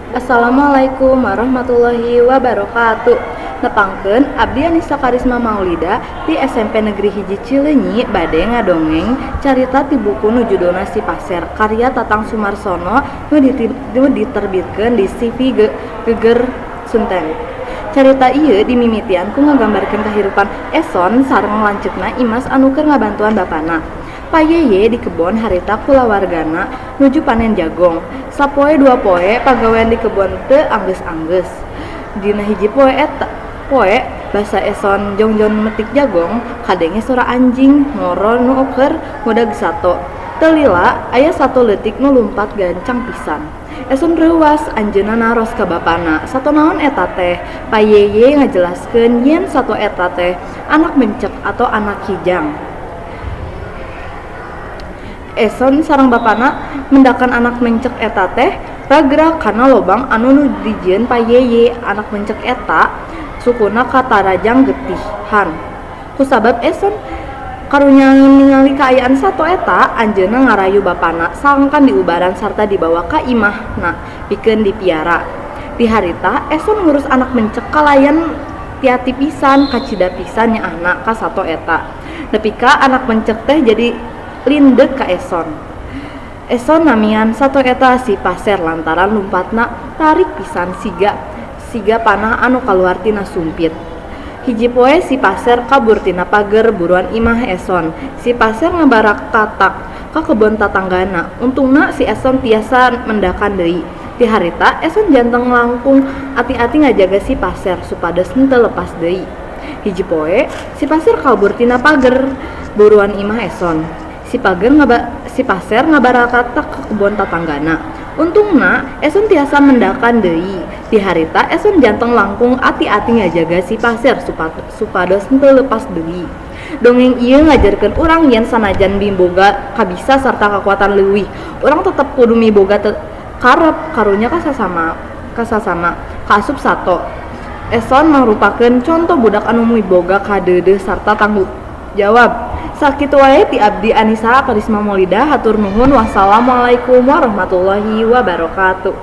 Assalamualaikum warahmatullahi wabarakatuh. Nepangkeun abdi Anissa Karisma Maulida ti SMP Negeri 1 Cileunyi bade ngadongeng carita ti buku nu judulna Si Paser karya Tatang Sumarsono nu diterbitkeun di CV Geger Sunten. Carita ieu dimimitian ku ngagambarkeun kahirupan Eson sareng lanceukna Imas anu keur ngabantuan bapana Pa Yeye di kebon harita kulawargana nuju panen jagong. Sapoe dua poe pagawean di kebon teu anggeus-anggeus. Dina hiji poe eta poe basa Eson jongjon metik jagong, kadenge sora anjing ngoro nu keur ngudag sato. Teu lila aya sato leutik nu lumpat gancang pisan. Eson reuwas, anjeunna naros ka bapana, "Sato naon eta teh?" Pa Yeye ngajelaskeun yen sato eta teh anak mencek atau anak kijang. Eson sareng bapana mendakan anak mencek eta teh ragrag kana lobang anu nu dijieun Pa Yeye. Anak mencek eta sukuna katarajang getihan. Kusabab Eson karunya ningali kaayaan sato eta, anjeunna ngarayu bapana sangkan diubaran sarta dibawa ka imahna pikeun dipiara. Di harita Eson ngurus anak mencek kalayan tiati pisan, kacida pisan nyaahna ka sato eta. Nepi ka anak mencek teh jadi lindeg ka Eson. Eson namian sato eta Si Paser lantaran lumpatna tarik pisan siga panah anu kaluar tina sumpit. Hiji poe Si Paser kabur tina pager buruan imah Eson. Si Paser ngabarakatak ka kebon tatanggana. Untungna si Eson tiasa mendakan deui. Ti harita Eson janten langkung ati-ati ngajaga Si Paser supados henteu lepas deui. Hiji poe Si Paser kabur tina pager buruan imah Eson. Si Paser ngabarakatak ka kebon tatanggana. Untungna Eson tiasa mendakan deui. Ti harita Eson janten langkung ati-ati ngajaga Si Paser supados henteu lepas deui. Dongeng ieu ngajarkeun urang yen sanajan miboga kabisa sarta kakuatan leuwih, urang tetep kudu miboga karep karunya ka sasama kaasup sato. Eson mangrupakeun conto budak anu miboga kadeudeuh sarta tanggung jawab. Sakitu wae ti abdi Anisa Karisma Maulida, hatur nuhun, wassalamualaikum warahmatullahi wabarakatuh.